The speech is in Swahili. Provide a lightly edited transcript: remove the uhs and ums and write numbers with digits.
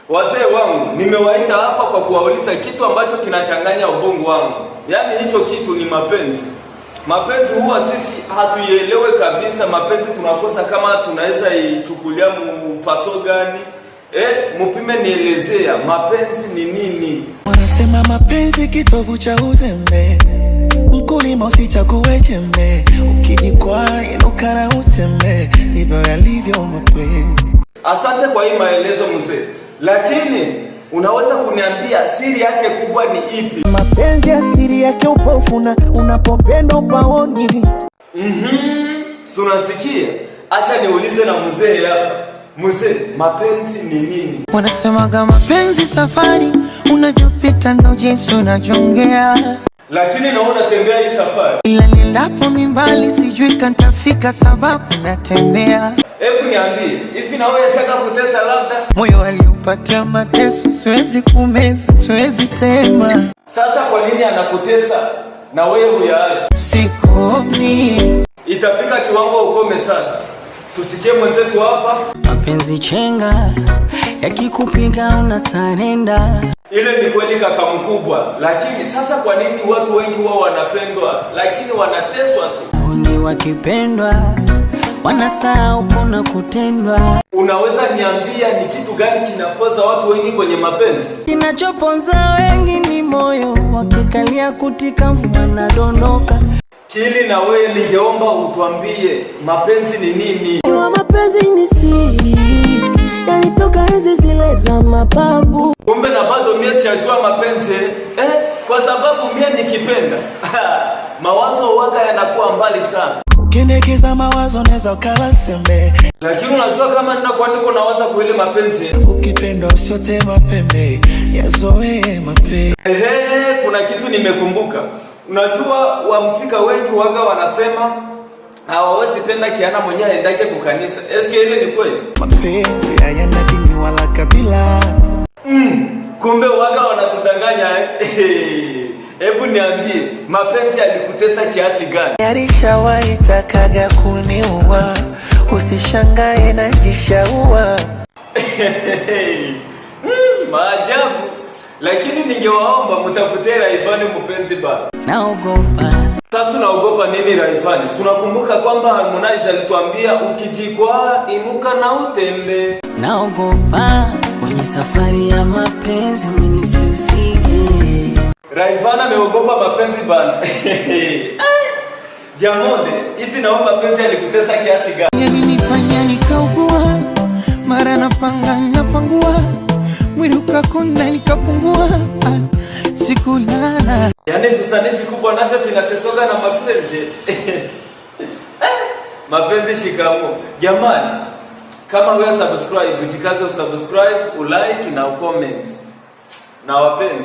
Wazee wangu, nimewaita hapa kwa kuwauliza kitu ambacho kinachanganya ubongo wangu. Yaani hicho kitu ni mapenzi. Mapenzi huwa sisi hatuielewe kabisa. Mapenzi tunakosa kama tunaweza ichukulia mfaso gani? Mupime nielezea mapenzi ni nini? Wanasema mapenzi kitovu cha uzembe, mkulima usichague jembe, ukijikwaa inuka na utembe, ndivyo yalivyo mapenzi. Asante kwa hii maelezo mzee, lakini unaweza kuniambia siri yake kubwa ni ipi? Mapenzi asiri yake upofu na unapopenda upaoni. Si unasikia? Acha niulize na mzee hapa. Mzee, mapenzi ni nini? Wanasemaga mapenzi safari, unavyopita ndo jinsi unajongea, Lakini naona tembea hii safari. Ila niendapo mimbali sijui kantafika, sababu natembea. Hebu niambie, hivi na wewe shaka kutesa labda? Moyo aliupatia mateso, siwezi kumeza, siwezi tema. Sasa kwa nini anakutesa na wewe huyaachi? Sikomi. Itafika kiwango ukome sasa. Tusikie mwenzetu hapa. Mapenzi chenga yakikupiga unasarenda. Ile ni kweli kaka mkubwa, lakini sasa kwa nini watu wengi wao wanapendwa lakini wanateswa tu? Wengi wakipendwa wanasahau kuna kutendwa. Unaweza niambia ni kitu gani kinapoza watu wengi kwenye mapenzi? Kinachoponza wengi ni moyo, wakikalia kutika wanadondoka. Kili na wewe ningeomba utuambie mapenzi ni nini? Jua mapenzi ni siri, yanitoka enzi zile za mababu. Kumbe na bado mie siyajua mapenzi kwa sababu mie nikipenda mawazo waka yanakuwa mbali sana. Ukiendekeza mawazo neza ukala sembe, Lakini unajua kama ninakuwa niko nawaza kuile mapenzi. Ukipendwa usiote mapembe, yazoee mapenzi. Ehe, kuna kitu nimekumbuka. Unajua wamsika wengi waga wanasema hawawezi penda kiana mwenyewe aendake kukanisa. Eske ile ni kweli? Mapenzi hayana dini wala kabila. Kumbe waga wanatudanganya eh? Hebu niambie, mapenzi yalikutesa kiasi gani? Yalishawahi takaga kuniua, usishangae najishaua. Maajabu. Lakini ningewaomba mtafute Rayvanny mpenzi bana. Naogopa. Sasa unaogopa nini Rayvanny? Si unakumbuka kwamba Harmonize alituambia ukijikwaa inuka na utembe. Naogopa kwenye safari ya mapenzi mimi nisihusike. Rayvanny ameogopa mapenzi bana. Diamond, hivi naomba mapenzi alikutesa kiasi gani? Yalinifanya nikaugua, mara napanga napangua, mwili ukakonda nikapungua, ah, sikulala. Yaani visanii vikubwa navyo vinatesoga na mapenzi. Mapenzi shikamo. Jamani, kama huya subscribe, jikaze usubscribe, ulike na ucomment. Nawapenda.